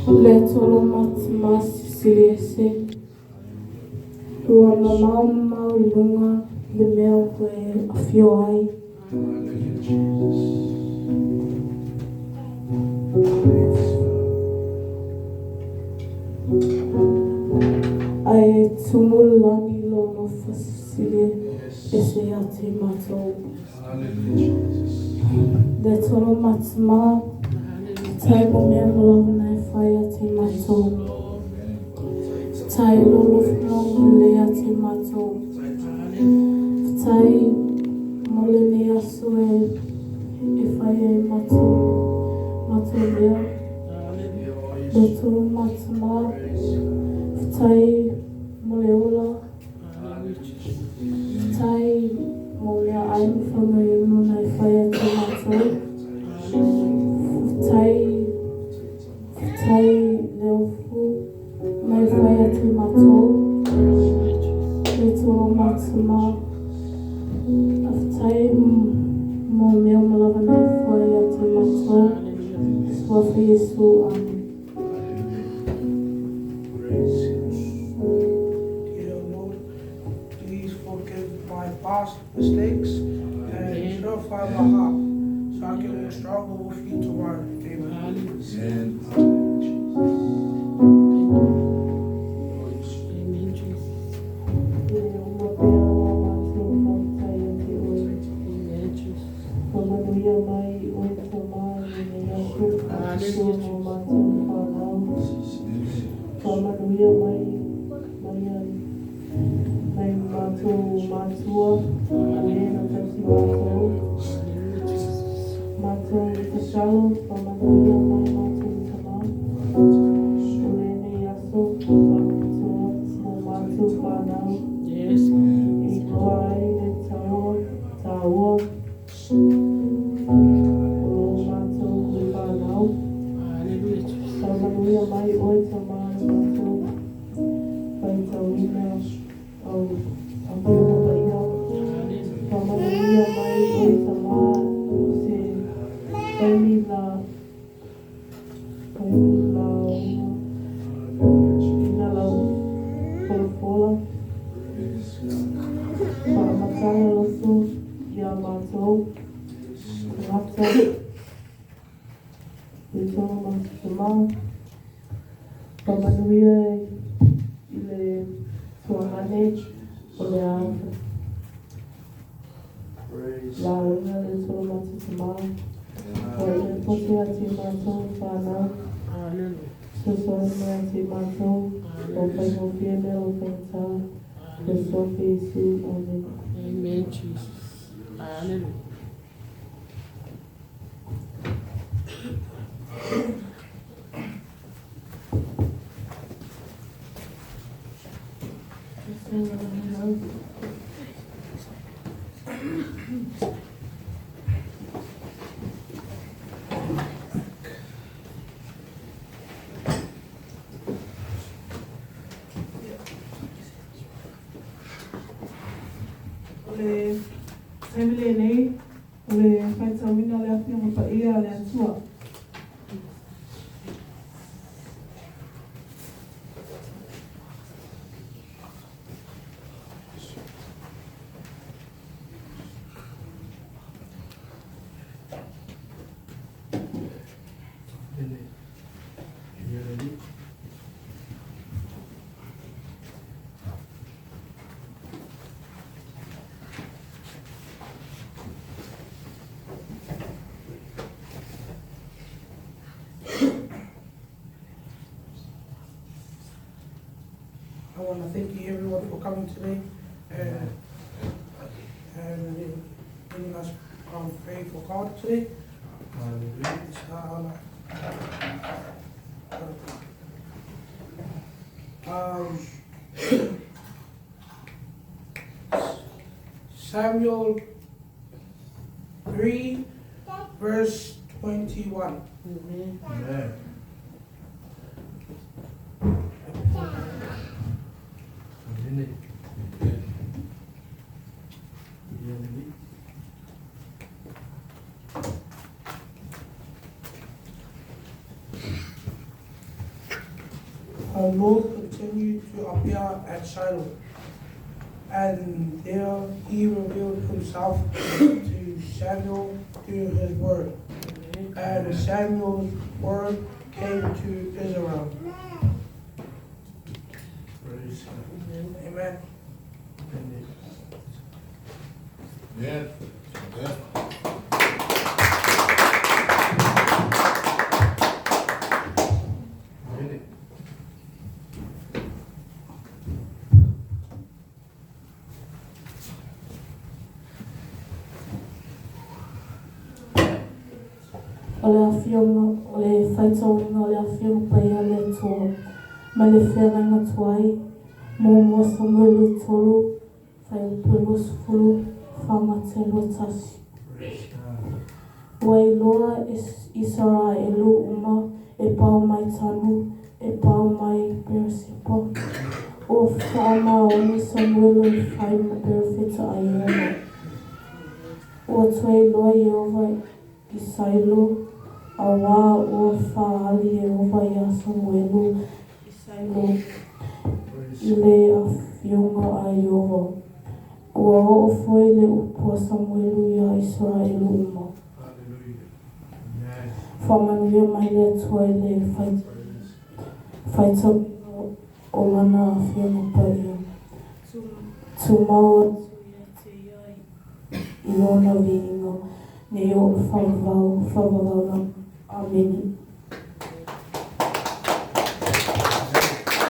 Le Atua lou matamā silisili ese, ua mamao mamao i luga le mea ua e afio ai. Ae tumu le lagi i lou alofa silisili ese ia te matou. Le Atua lou matamā, faafetai mo mea uma lava na e fai ia te matou. Faafetai i lou alofa agalelei ia te matou. Faafetai mo lenei aso e fai ai matou matou mea. Le Atua lou matamā, faafetai mo le ola. Faafetai mo meaai ma faguainu na e fai ia te matou. Faafetai, faafetai le ofu na e fai ia te matou. Le Atua lou matamā, faafetai mo mea uma lava na e fai ia te matou. Suafa Iesu, Amene. Dear Lord, please forgive my past mistakes and purify my heart so I can walk stronger with you tomorrow. Amen. Amen, Jesus. Le uma pea la matou faafetai ia te oe. Amen, Jesus. Faamanuia mai oe Tama i lenei aso faapitoa mo matou fanau. Faamanuia mai mai nai matou matua o e na tausi matou. Hallelujah, Jesus. Matou tatalo faamanuia mai matou tama. O lenei aso faapitoa mo matou fanau. Yes. E iloa ai le taua taua o lo matou fanau. Hallelujah, Jesus. Faamanuia mai oe Tama na matou faitauina au Afioga Paia. Hallelujah. Faamanuia mai oe Tama o se taimi la taimi lauga ina lau folafola faamatala loto ia matou tagata le Tona Matatama. Faamanuia i le tuagane o le a lauga le Tona Matatama. Ua ia pote ia te matou fanau. Hallelujah. Fesoasoani mai ia te matou. O faigofie mea o faigata. Le Suafa Iesu. Amen. Amen, Jesus. Hallelujah. O le taimi lenei, o le faitauina o le Afioga Paia a le Atua. I want to thank you everyone for coming today and letting us pray for God today. Inshallah. Samuel 3, verse 21. Amen. Amen. Amen. Amen. The Lord continued to appear at Shiloh, and there he revealed himself to Samuel through his word. And Samuel's word came to Israel. Praise God. Amen. Amen. Yeah. Yeah. Amen. O le afioga o le faitauina o le Afioga Paia a le Atua mai le Feagaiga Tuai, Muamua Samuelu 3, fuaiupu e 24 gata 21. Praise God. Ua iloa e Isaraelu uma e pau mai Tanu, e pau mai Peeresepa, ua faamaoni Samuelu e fai ma perofeta a Ieova. Ua toe iloa Ieova i Sailo, auā ua faaali Ieova iā Samuelu i Sailo Praise i le afioga a Ieova. Ua oo foi le upu a Samuelu iā Isaraelu uma. Hallelujah. Amen. Faamanuia mai le Atua i le Praise faitauina o Lana Afioga Paia. Tumau atu ia te ia i Lona viiga, nei oo faavavau lava. Amene.